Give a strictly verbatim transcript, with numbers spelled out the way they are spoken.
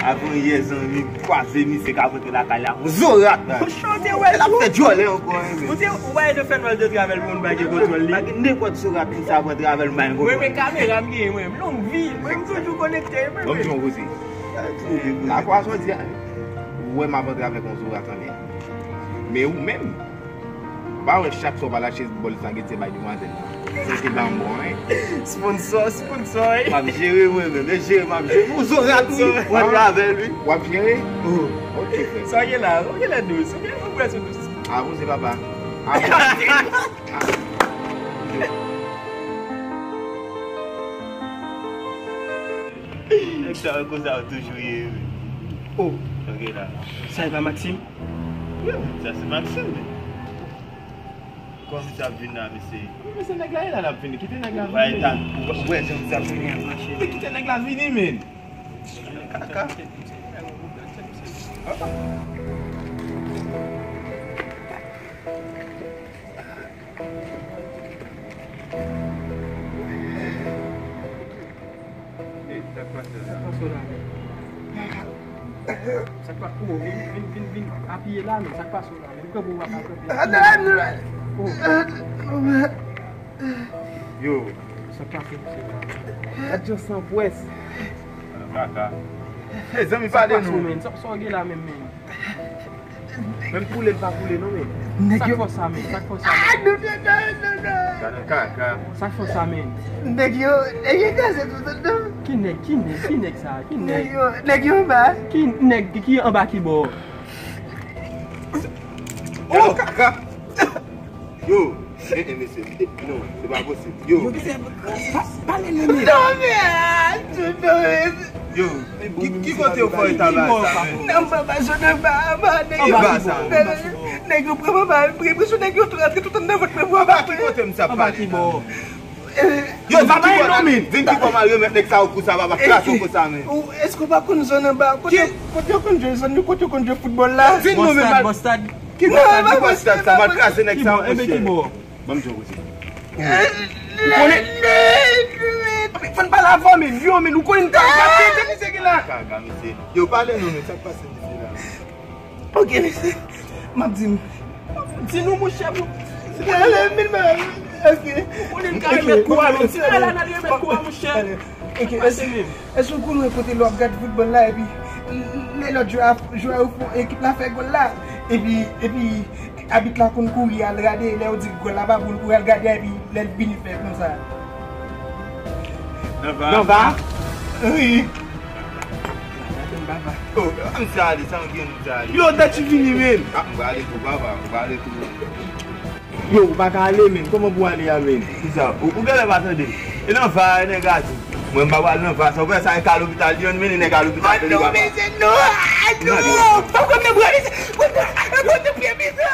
Avan yè zanmi m kwaze misye k ap rantre lakay la, yon zorat. Chante wè l ap fè djòlè ankò, men. Ou te, ou pa de fè nwèl de travèl pou moun pa gen kontwòl li. Pa gen nenpòt zorat moun sa pran travèl m pa gen kontwòl. Mwen men kamera m genyen mwen, long vi, mwen m toujou konekte. Ban m di yon koze. Lakwa sòti a, ou wè m ap antre avèk yon zorat anlè. Men ou menm, pa wè chak swa w pa lache bòl sa gen ti bay demwazèl. Sa se ban m bon, hein. Sponsor, sponsor, hein. M ap jere mwen menm, e jere m ap jere. Ou zorat wi, mwen travèl wi. W ap jere? Oh. Ok, frè. Sa gen la, ou gen lè dous, ou gen enpresyon dous. Avanse, papa. Avanse. Nèg sa yo konsa yo toujou ye wi. Oh. Ok la. Sa e pa Maxime? Wi, sa se Maxime. Kòman misye ap vin la, mesye? Wi, mesye, nèg la e la l ap vini. Kite nèg la vini. Ou wè jan misye ap vini an, mache. Kite nèg la vini, men. Kaka. Sa k pase w la? Sa k pase w la, men? Sa k pa-, oh, vin, vin, vin, vin apiye la, men. Sa k pase w la, men? Ou kanpe, ou pa ka kanpe. Oh. Yo. Sa k pase w la? Gad jan san pwès. Kaka. Hey, zanmi, pale nou. Sa k pase w, men? Sa, sa w gen la menm, men? Menm koule l pa koule non, men. Sa k fè w sa, men? Sa k fè w sa, men? Sa k fè w sa, men? Nèg yo, nèg yo kraze tout non. Ki nèg, ki nèg, ki nèg sa? Ki nèg? Nèg yo, nèg yo anba. Ki nèg ki anba ki bò? Oh, kaka. Yo, eh, eh, mesye, eh, non, se pa posib. Yo. Yo, pale non, men. Non, men, ah, non, men. Yo, ki, ki kote yo fè etabay sa, men? Nan papa, zòn anba, anba, nèg yo. Anba sa. Nèg yo pran papa, enpresyon nèg yo tou rantre tout anndan vant mwen, papa. Ki kote m sa pale la? Yo, vin ki bò, vin ki bò m al remèt nèg sa yo kou sa, papa, kraze yo kou sa, men. Èske w pa konn zòn anba? Kote, kote yo konn jwe zòn, kote yo konn jwe foutbòl la? Vin non, men, mal. Ki bò stad, ki bò stad sa, mal kraze nèg sa yo, monchè. Ban m di w koze. Ou konnen? Fò n pale avè w, men. Yo, men, ou konnen m ta pase, se misye ki la. Kaka, misye. Yo, pale non, men, sa k pase, misye la? Ok, mesye. M ap di nou. Di nou, monchè, pou. Ou konnen m ka remèt kou a, men. Ti la, n al remèt kou a, monchè. Ok, èske, èske ou konnen kote lè w ap gade foutbòl la, epi lè lòt jwè a, jwè a ekip la fè gòl la, epi, epi abit la konn kouri al gade, lè yo di gòl la pa pou l, pou al gade, epi lè l vini fè konsa. Nan va. Nan va? Wi. Oh, misye ale, sa w gen, misye ale. Yo, dat yu vini, men. Ah, m prale tou, papa, m prale tou. Yo, ou pa ka ale, men. Kòman pou ale a, men? Kisa? Ou, ou genlè pa tande. E nan va, e nèg la di. Mwen, m pa pral nan va. Sa w wè sa, e ka lopital, li ann mennen nèg a lopital. Ah, non, men se non. Ah, non. Pa pran nan bra, mesye. Pran nan, pran nan pye, mesye.